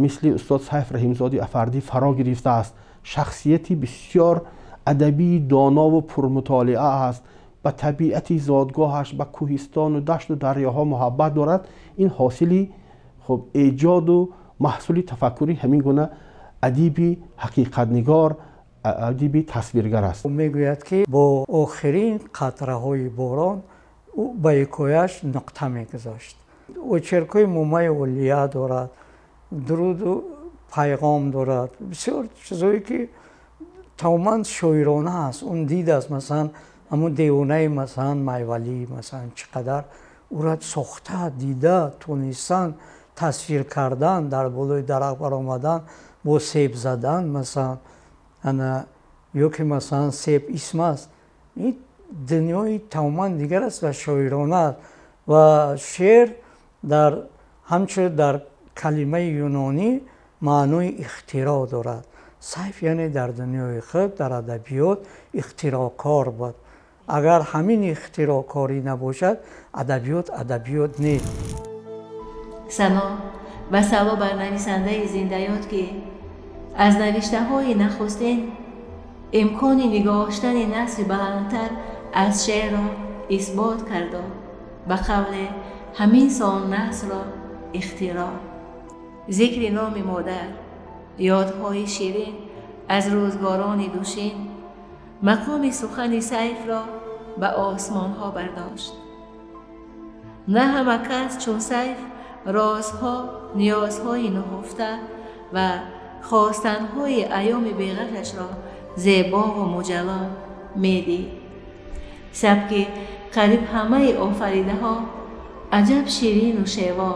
мисли устод Сайф Раҳимзоди Афардӣ фаро гирифтааст. Шахсияти бисёр адабии донову пурмутолиа аст, ба табиати зодгоҳаш, ба кӯҳистону дашту дарёҳо муҳаббат дорад. Ин ҳосили хуб эҷоду маҳсули тафаккури ҳамин гуна адиби ҳақиқатнигор, адиби тасвиргар аст. Мегӯяд, ки бо охирин қатраҳои борон ӯ ба ҳикояш нуқта мегузошт. Очеркҳои Мумаи Олия дорад, дуруду пайғом дорад, бисёр чизое ки тамоман шоирона аст. Он дид аст, масалан, ҳамун девонаи, масалан, Майвалӣ, масалан, чӣ қадар ӯра сохта, дида тонистан тасвир кардан, дар болои дарахт баромадан, бо себ задан, масалан, ана ё ки, масалан, себ исм аст. Ин дунёи тамоман дигар аст ва шоирона аст. Ва шеър дар ҳамчун дар калимаи юнонӣ маънои ихтироъ дорад. Сайф яъне дар дунёи худ, дар адабиёт ихтироъкор буд. Агар ҳамин ихтироъкорӣ набошад, адабиёт адабиёт нест. Сано ва сало бар нависандаи зиндаёт, ки аз навиштаҳои нахустин имкони нигоштани насри баландтар аз шеърро исбот карду ба қавле ҳамин сон насрро ихтироъ. Зикри номи модар, ёдҳои ширин аз рӯзгорони душин мақоми сухани Сайфро ба осмонҳо бардошт. На ҳама кас чун Сайф розҳо, ниёзҳои нуҳуфта ва хостанҳои айёми беғашашро зебову муҷалло медид. Сабки қариб ҳамаи офаридаҳо аҷаб ширину шево,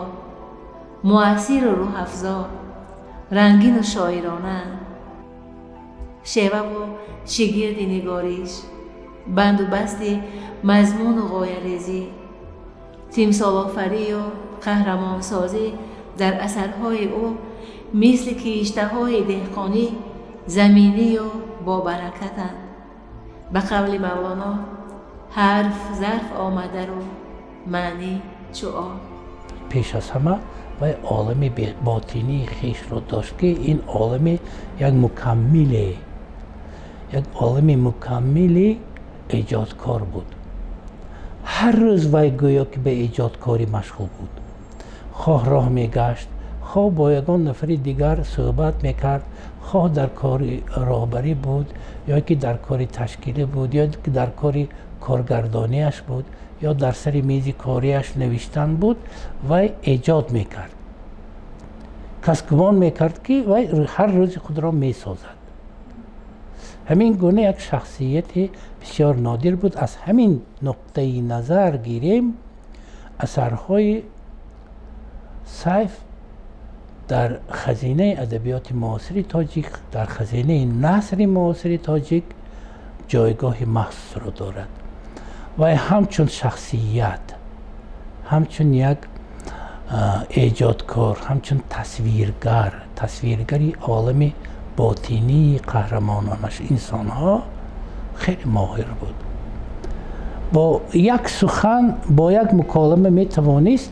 муассиру рӯҳафзо, рангину шоиронаанд. Шеваву шигирди нигориш, банду басти мазмуну ғоярезӣ, тимсолофарию қаҳрамонсозӣ дар асарҳои ӯ мисли киштаҳои деҳқонӣ заминию бобаракатанд. Ба қавли Мавлоно, ҳарф зарф омадару маънӣ чӯ об. Пеш аз ҳама вай олами ботинии хешро дошт, ки ин олами як мукаммиле, як олами мукаммили эҷодкор буд. Ҳар рӯз вай гӯё ки ба эҷодкорӣ машғул буд. Хоҳ роҳ мегашт, хоҳ бо ягон нафари дигар суҳбат мекард, хоҳ дар кори роҳбарӣ буд, ё ки дар кори ташкилӣ буд, ё ки дар кори коргардониаш буд, ё дар сари мизи кориаш навиштан буд, вай эҷод мекард. Кас гумон мекард, ки вай ҳар рӯзи худро месозад. Ҳамин гуна як шахсияти бисёр нодир буд. Аз ҳамин нуқтаи назар гирем, асарҳои Сайф дар хазинаи адабиёти муосири тоҷик, дар хазинаи насри муосири тоҷик ҷойгоҳи махсусро дорад. Вай ҳамчун шахсият, ҳамчун як эҷодкор, ҳамчун тасвиргар, тасвиргари олами ботинии қаҳрамононаш инсонҳо хеле моҳир буд. Бо як сухан, бо як муколама метавонист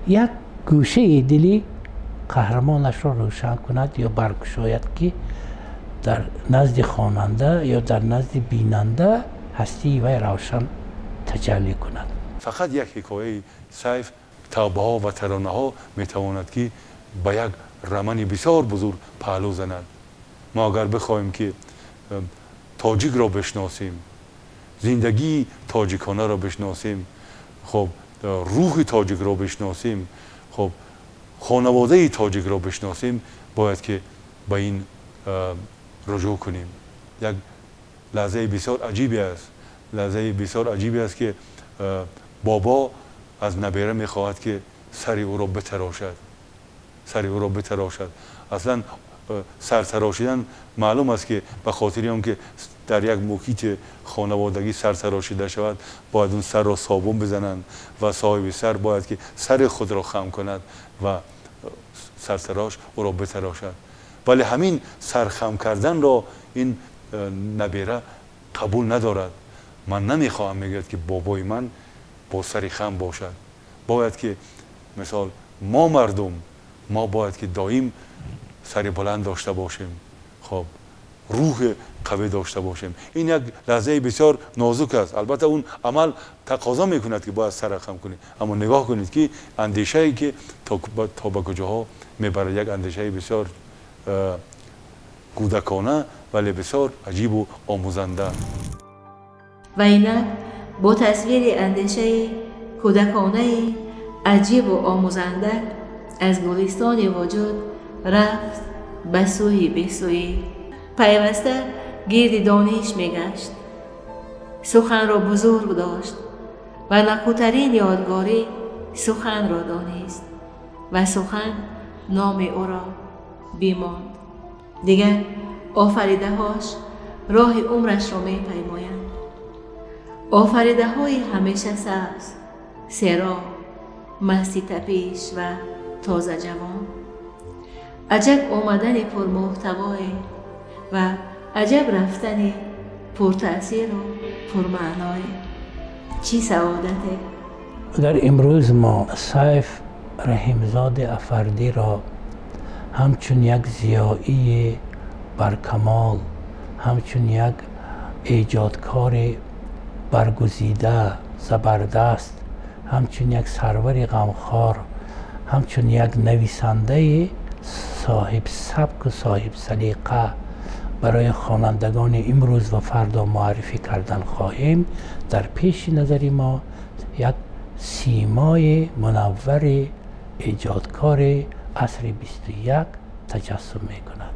як гӯшаи дили қаҳрамонашро рӯшан кунад ё баркушояд, ки дар назди хонанда ё дар назди бинанда ҳастии вай равшан таҷаллӣ кунад. Фақат як ҳикояи Сайф, тавбаҳо ва таронаҳо, метавонад ки ба як романи бисёр бузург паҳлӯ занад. Мо агар бихоҳем ки тоҷикро бишносем, зиндагии тоҷиконаро бишносем, хоб, рӯҳи тоҷикро бишносем, хоб, хонаводаи тоҷикро бишносем, бояд ки ба ин руҷӯъ кунем. Як лаҳзаи бисёр аҷибе аст, лаҳзаи бисёр аҷибе аст, ки бобо از نبیره میخواهد که سری او را بتراشد، سری او را بتراشد. اصلا سر تراشیدن معلوم است که به خاطر آن که در یک محیط خانوادگی سر تراشیده شود باید اون سر را صابون بزنند و صاحب سر باید که سر خود را خم کند و سرتراش او را بتراشد. ولی همین سرخم کردن را این نبیره قبول ندارد. من نمیخواهم، میگوید که بابای من با سر خم باشد. باید که مثال ما مردم، ما باید که دائم سر بلند داشته باشیم، خب روح قوی داشته باشیم. این یک لحظه بسیار نازک است. البته اون عمل تقاضا میکند که باید سر خم کنید، اما نگاه کنید که اندیشه ای که تا به کجاها میبرد، یک اندیشه بسیار کودکانه ولی بسیار عجیب و آموزنده. و اینک با تصویر اندیشه کودکانه عجیب و آموزنده از گلستان وجود رفت به سوی بی‌سویی، پیوسته گرد دانش میگشت، سخن را بزرگ داشت و نکوترین یادگاری سخن را دانست و سخن نام او را بیماند. دیگر آفریده هاش راه عمرش را میپیمایند، آفریده های همیشه سبز، سرا، مستی تپیش و تازه جوان. عجب آمدن پرمحتوای و عجب رفتن پرتأثیر و پرمعنای. چی سعادته! اگر امروز ما سیف رحیمزاده افردی را همچون یک زیایی برکمال، همچون یک ایجادکار برگزیده زبردست، همچون یک سرور غمخوار، همچون یک نویسنده صاحب سبک و صاحب سلیقه برای خوانندگان امروز و فردا معرفی کردن خواهیم، در پیش نظر ما یک سیمای منور ایجادکار عصر 21 تجسم میکند.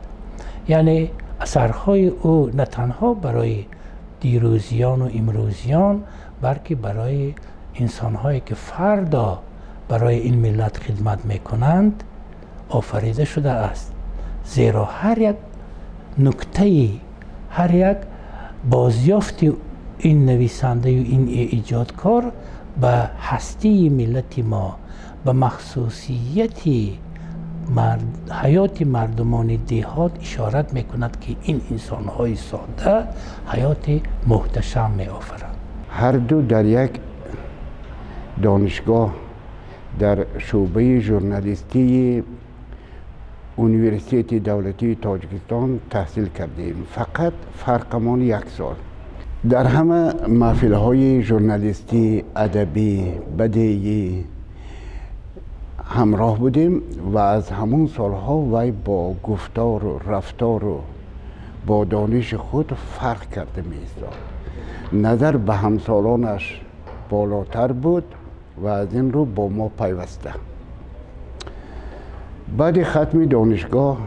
یعنی اثرهای او نه تنها برای دیروزیان و امروزیان، بلکه برای انسانهایی که فردا برای این ملت خدمت میکنند آفریده شده است. زیرا هر یک نکته، هر یک بازیافت این نویسنده و این ایجادکار به هستی ملت ما، به مخصوصیت حیات مردمان دیهات اشارت میکند که این انسانهای ساده حیات محتشم میآفرند. هر دو در یک دانشگاه در شعبه ژورنالیستی اونیورسیتی دولتی تاجیکستان تحصیل کردیم، فقط فرقمان یک سال. در همه محفل های ژورنالیستی، ادبی، بدیعی همراه بودیم و از همون سالها وی با گفتار و رفتار و با دانش خود فرق کرده می ایستاد. نظر به همسالانش بالاتر بود و از این رو با ما پیوسته. بعد ختم دانشگاه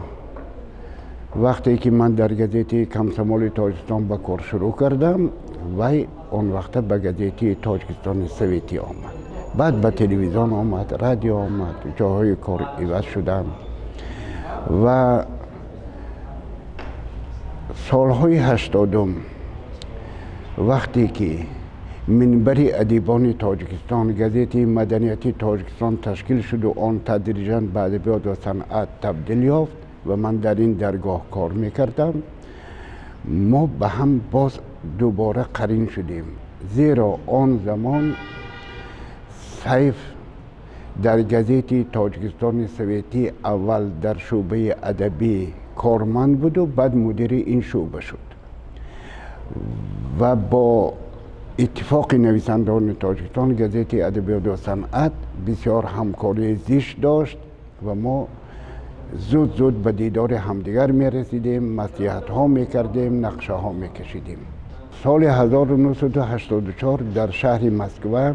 وقتی که من در گزیته کمسمال تاجیکستان به کار شروع کردم، وی آن وقت به گزیته تاجیکستان سویتی آمد، بعد به تلویزیون آمد، رادیو آمد، جاهای کار عوض شدم و سالهای 80 وقتی که منبر ادیبان تاجیکستان، گزیته مدنیتی تاجیکستان تشکیل شد و آن تدریجاً به ادبیات و صنعت تبدیل یافت و من در این درگاه کار میکردم، ما به هم باز دوباره قرین شدیم. زیرا آن زمان سیف در گزیته تاجیکستان سویتی اول در شعبه ادبی کارمند بود و بعد مدیر این شعبه شد و با اتفاق نویسندگان تاجیکستان گزیته ادبیات و صنعت بسیار همکاری زیشت داشت و ما زود زود به دیدار همدیگر می رسیدیم، مصلحت ها می کردیم، نقشه ها می کشیدیم. سال 1984 در شهر مسکو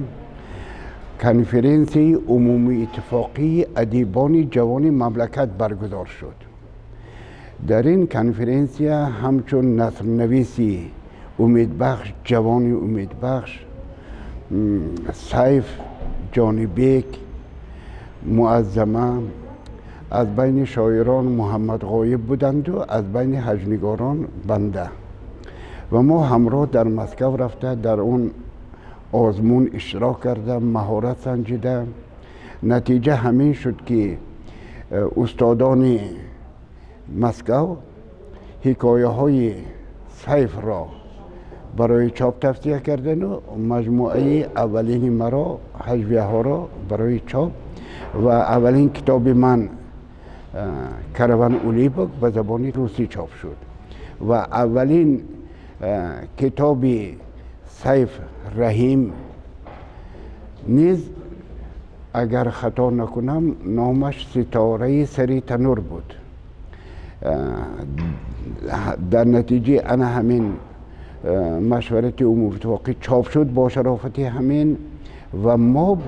کنفرانس عمومی اتفاقی ادیبان جوان مملکت برگزار شد. در این کنفرانس همچون نثرنویسی امیدبخش، جوان امیدبخش، سیف Ҷонибек, Муаззама, аз байни шоирон Муҳаммад Ғоиб буданду аз байни ҳаҷнигорон банда. Ва мо ҳамроҳ дар Москав рафта, дар он озмун иштирок карда, маҳорат санҷида. Натиҷа ҳамин шуд, ки устодони Москав ҳикояҳои Сайфро барои чоп тавсия кардану маҷмӯаи аввалини маро, ҳаҷвияҳоро барои чоп, ва аввалин китоби ман «Караван улыбок» ба забони русӣ чоп шуд ва аввалин китоби Сайф Раҳим низ, агар хато накунам, номаш «Ситораи сари танур» буд. Дар натиҷаи ана ҳамин машварати умумиттифоқӣ чоп шуд бо шарофати ҳамин. Ва мо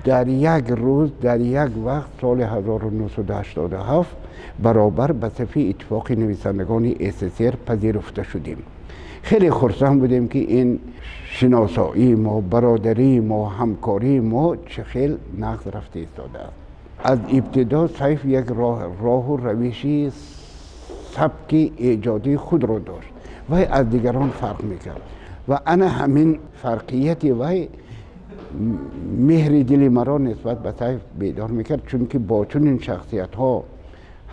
дар як рӯз, дар як вақт, соли 1987 баробар ба сафи Иттифоқи нависандагони СССР пазируфта шудем. Хеле хурсанд будем, ки ин шиносоии мо, бародарии мо, ҳамкории мо чӣ хел нағз рафта истодааст. Аз ибтидо Сайф як роҳу равиши сабки эҷодии худро дошт. Вай аз дигарон фарқ мекард ва ана ҳамин фарқияти вай меҳри дили маро нисбат ба Сайф бедор мекард, чунки бо чунин шахсиятҳо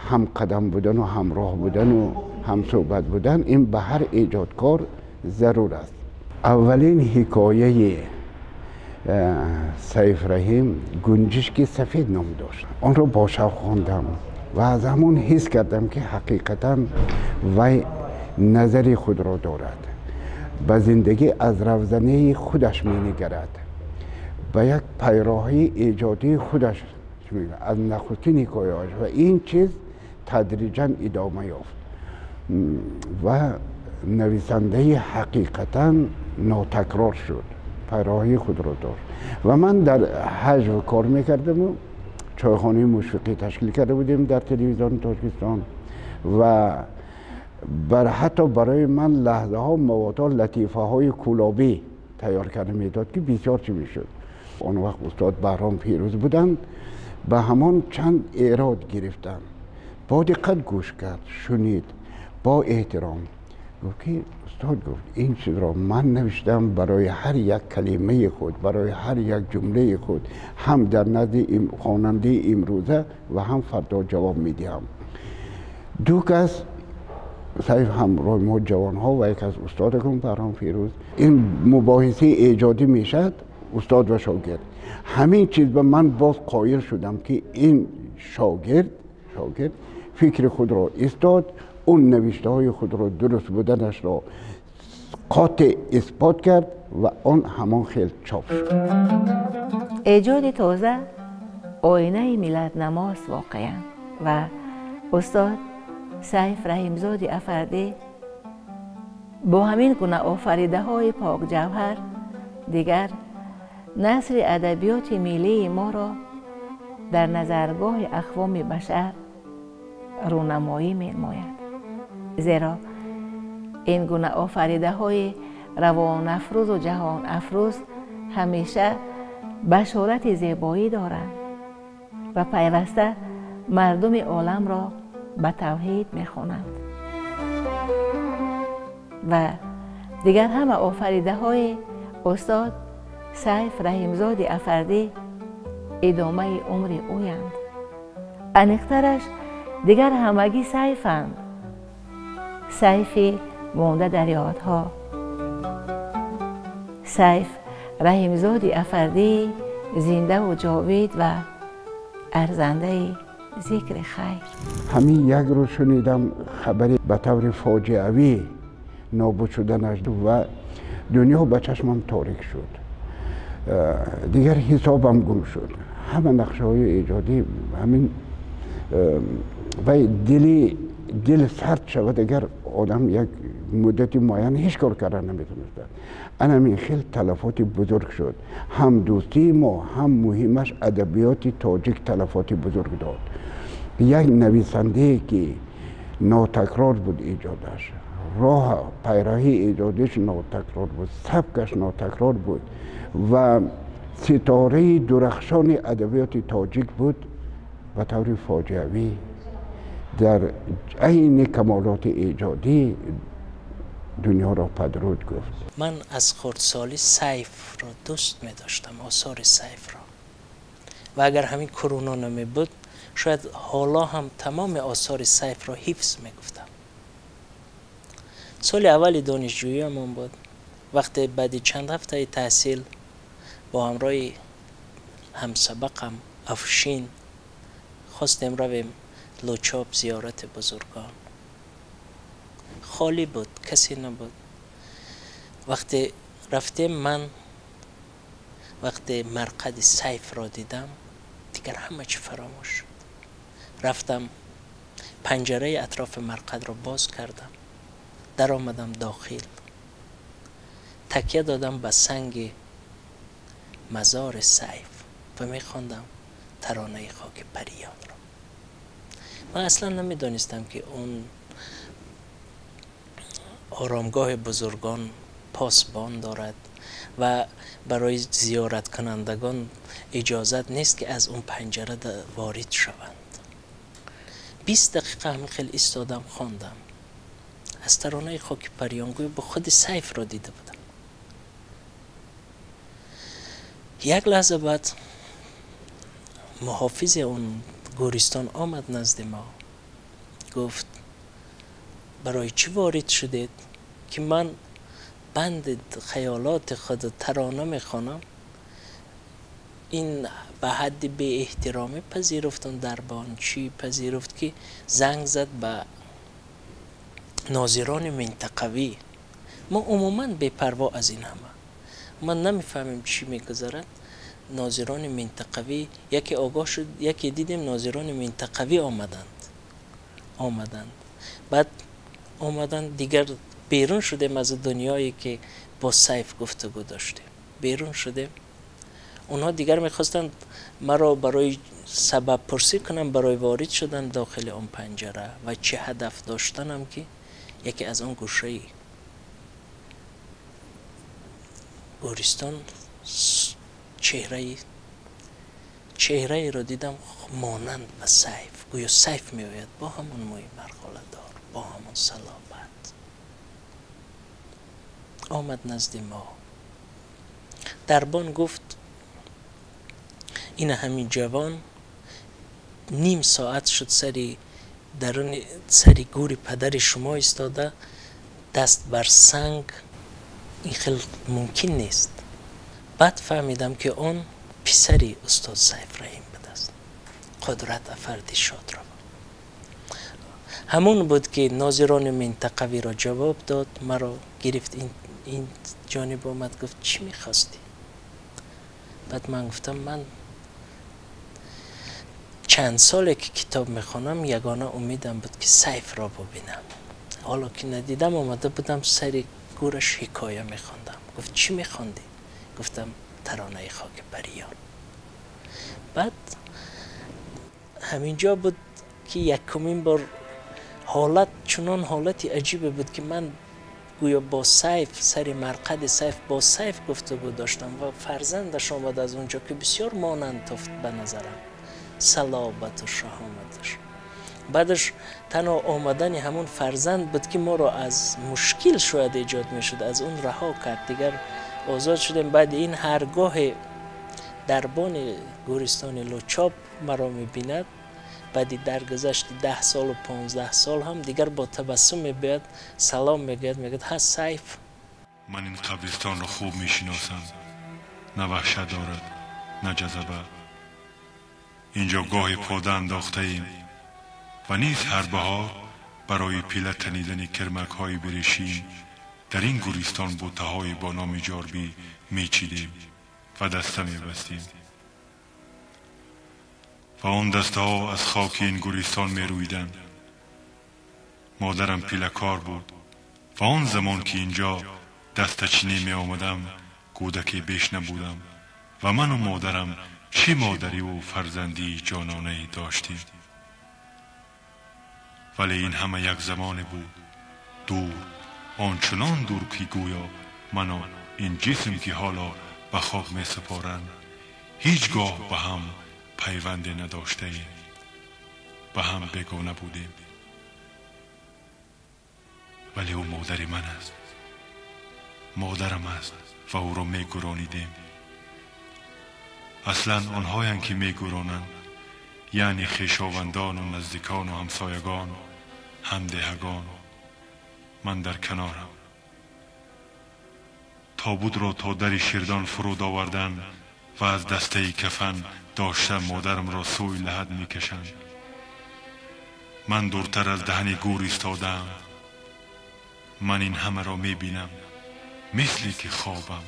ҳамқадам будану ҳамроҳ будану ҳамсӯҳбат будан ин ба ҳар эҷодкор зарур аст. Аввалин ҳикояи Сайф Раҳим «Гунҷишки сафед» ном дошт. Онро бо шавқ хондам ва аз ҳамон ҳис кардам, ки ҳақиқатан вай назари худро дорад, ба зиндагӣ аз равзанаи худаш менигарад, ба як пайроҳии эҷодии худаш аз нахустин ҳикояаш, ва ин чиз тадриҷан идома ёфт ва нависандаи ҳақиқатан нотакрор шуд, пайроҳии худро дошт. Ва ман дар ҳаҷв кор мекардаму чойхонаи мушфиқӣ ташкил карда будем дар телевизиони Тоҷикистон ва бар ҳатто барои ман лаҳзаҳо маводҳо, латифаҳои кӯлобӣ тайёр карда медод, ки бисёр чӣ мешуд. Он вақт устод Баҳром Фирӯз буданд, ба ҳамон чанд эрод гирифтам. Бо диққат гӯш кард, шунид, бо эҳтиром гуфт, ки устод, гуфт, ин чизро ман навиштам, барои ҳар як калимаи худ, барои ҳар як ҷумлаи худ ҳам дар назди хонандаи имрӯза ва ҳам фардо ҷавоб медиҳам. Ду кас Сайф ҳамроҳи мо ҷавонҳо ва як аз устодакон Баҳром Фирӯз, ин мубоҳисаи эҷодӣ мешавад, устод ва шогирд. Ҳамин чиз ба ман боз қоил шудам, ки ин шогирд фикри худро истод, он навиштаҳои худро дуруст буданашро қотеъ исбот кард ва он ҳамон хел чоп шуд. Эҷоди тоза оинаи миллатнамост воқеан, ва устод Сайф Раҳимзоди Афардӣ бо ҳамин гуна офаридаҳои покҷавҳар дигар насри адабиёти миллии моро дар назаргоҳи ақвоми башар рӯнамоӣ менамояд, зеро ин гуна офаридаҳои равонафрӯзу ҷаҳонафрӯз ҳамеша башорати зебоӣ доранд ва пайваста мардуми оламро ба тавҳид мехонанд. Ва дигар ҳама офаридаҳои устод Сайф Раҳимзоди Афардӣ идомаи умри ӯянд. Аниқтараш, дигар ҳамагӣ сайфанд, сайфи монда дар ёдҳо. Сайф Раҳимзоди Афардӣ зиндаву ҷовид ва арзандаи зикри хайр. Ҳамин як рӯз шунидам хабари ба таври фоҷиавӣ нобуд шуданаш ва дунё ба чашмам торик шуд. Дигар ҳисобам гум шуд. Ҳама нақшаҳои эҷодӣ ҳамин вай дил сард шавад, агар одам як муддати муайян ҳеҷ кор карда наметавонистад. Ана ҳамин хел талафоти бузург шуд. Ҳам дӯстии мо, ҳам муҳимаш адабиёти тоҷик талафоти бузург дод. Як нависандае, ки нотакрор буд эҷодаш, роҳ пайраҳии эҷодиш нотакрор буд, сабкаш нотакрор буд ва Ситораи дурахшони адабиёти тоҷик буд, ба таври фоҷиавӣ дар айни камолоти эҷодӣ дунёро падруд гуфт. Ман аз хурдсолӣ Сайфро дӯст медоштам, осори Сайфро, ва агар ҳамин корона намебуд, шояд ҳоло ҳам тамоми осори Сайфро ҳифз мегуфтам. Соли аввали донишҷӯиамон буд, вақте баъди чанд ҳафтаи таҳсил бо ҳамроҳи ҳамсабақам Афшин хостем равем Лучоб зиёрати бузургон. Холӣ буд, касе набуд. Вақте рафтем, ман вақте марқади Сайфро дидам, дигар ҳама чӣ фаромӯш шуд. Рафтам, панҷараи атрофи марқадро боз кардам, даромадам дохил, такя додам ба санги мазори Сайф ва мехондам таронаи хоки париёнро. Ман аслан намедонистам, ки он оромгоҳи бузургон посбон дорад ва барои зиёраткунандагон иҷозат нест, ки аз он панҷара ворид шаванд. 20 дақиқа ҳамин хел истодам, хондам аз таронаи хоки париён, гӯё бо худи Сайфро дида будам. Як лаҳза баъд муҳофизи он гӯристон омад назди мо, гуфт: «Барои чӣ ворид шудед?» Ки ман банди хаёлоти худ тарона мехонам, ин ба ҳадди беэҳтиромӣ пазируфтам. Дарбон чӣ пазируфт, ки занг зад ба нозирони минтақавӣ. Мо умуман бепарво аз ин ҳама, ма намефаҳмем, чӣ мегузарад. Нозирони минтақавӣ яке огоҳ шуд, яке дидем, нозирони минтақавӣ омаданд. Баъд омаданд, дигар берун шудем аз дунёе, ки бо Сайф гуфтугӯ доштем. Берун шудем, онҳо дигар мехостанд маро барои сабабпурсӣ кунанд барои ворид шудан дохили он панҷара ва чӣ ҳадаф доштанам, ки яке аз он гӯшаи гӯристон чеҳраеро дидам монанд ба Сайф, гӯё Сайф меояд, бо ҳамон мӯи марғоладор, бо ҳамон салобат. Омад назди мо. Дарбон гуфт: «Ина ҳамин ҷавон ним соат шуд сари даруни сари гӯри падари шумо истода, даст бар санг, ин хел мумкин нест». Баъд фаҳмидам, ки он писари устод Сайф Раҳим будааст, Қудрат Афарди Шодравон. Ҳамон буд, ки нозирони минтақавиро ҷавоб дод, маро гирифт, ин ҷониб омад, гуфт: «Чӣ мехостӣ?» Баъд ман гуфтам: «Ман чанд соле ки китоб мехонам, ягона умедам буд, ки Сайфро бубинам. Ҳоло ки надидам, омада будам сари гӯраш ҳикоя мехондам». Гуфт: «Чӣ мехондӣ?» Гуфтам: «Таронаи хоки париён». Баъд ҳаминҷо буд, ки якумин бор ҳолат чунон ҳолати аҷибе буд, ки ман гӯё бо Сайф, сари марқади Сайф, бо Сайф гуфтугӯ доштам ва фарзандаш омад аз он ҷо, ки бисёр монанд тофт ба назарам, салобату шаҳоматаш. Баъдаш танҳо омадани ҳамон фарзанд буд, ки моро аз мушкил шояд эҷод мешуд, аз он раҳо кард, дигар озод шудем. Баъди ин ҳаргоҳе дарбони гӯристони Лучоб маро мебинад, баъди даргузашти 10 солу 15 сол ҳам, дигар бо табассум мебиёяд, салом мегӯяд, мегӯяд: «Ҳа, Сайф». Ман ин қабристонро хуб мешиносам. На ваҳшат дорад, на ҷазаба. Инҷо гоҳе пода андохтаем ва низ ҳар баҳор барои пила танидани кирмакҳои берешим дар ин гӯристон бутаҳои бо номи ҷорбӣ мечидем ва даста мебастем ва он дастаҳо аз хоки ин гӯристон мерӯиданд. Модарам пилакор буд ва он замон ки инҷо дастачинӣ меомадам, кӯдаке беш набудам ва ману модарам чӣ модариву фарзандии ҷононае доштем. Вале ин ҳама як замоне буд, дур, ончунон дур, ки гӯё ману ин ҷисм, ки ҳоло ба хок месупоранд. Ҳеҷ гоҳ ба ҳам пайванде надоштаем, ба ҳам бегона будем. Вале ӯ модари ман аст, модарам аст ва ӯро мегӯронидем. Аслан онҳоянд, ки мегӯронанд, яъне хешовандону наздикону ҳамсоягон, ҳамдеҳагон. Ман дар канорам. Тобутро то дари ширдон фуруд оварданд ва аз дастаи кафан дошта модарамро сӯи лаҳад мекашанд. Ман дуртар аз даҳани гӯр истодаам. Ман ин ҳамаро мебинам, мисле ки хобам.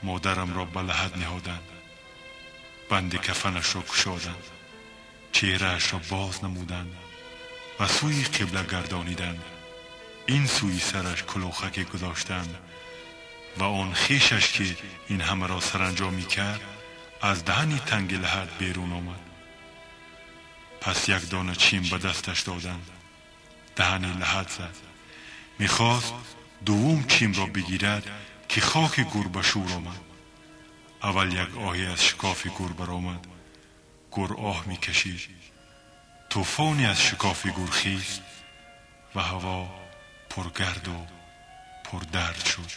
Модарамро ба лаҳад ниҳоданд, банди кафанашро кушоданд, чеҳраашро боз намуданд ва сӯи қибла гардониданд. Ин сӯи сараш кулохаке гузоштанд ва он хешаш, ки ин ҳамаро саранҷом мекард, аз даҳани танги лаҳад берун омад. Пас як дона чим ба дасташ доданд. Даҳани лаҳад зад. Мехост дуввум чимро бигирад, ки хоки гӯр ба шӯр омад. Аввал як оҳе аз шикофи гӯр баромад. Гӯр оҳ мекашид. Тӯфоне аз шикофи гӯр хист ва ҳаво пургарду пурдард шуд.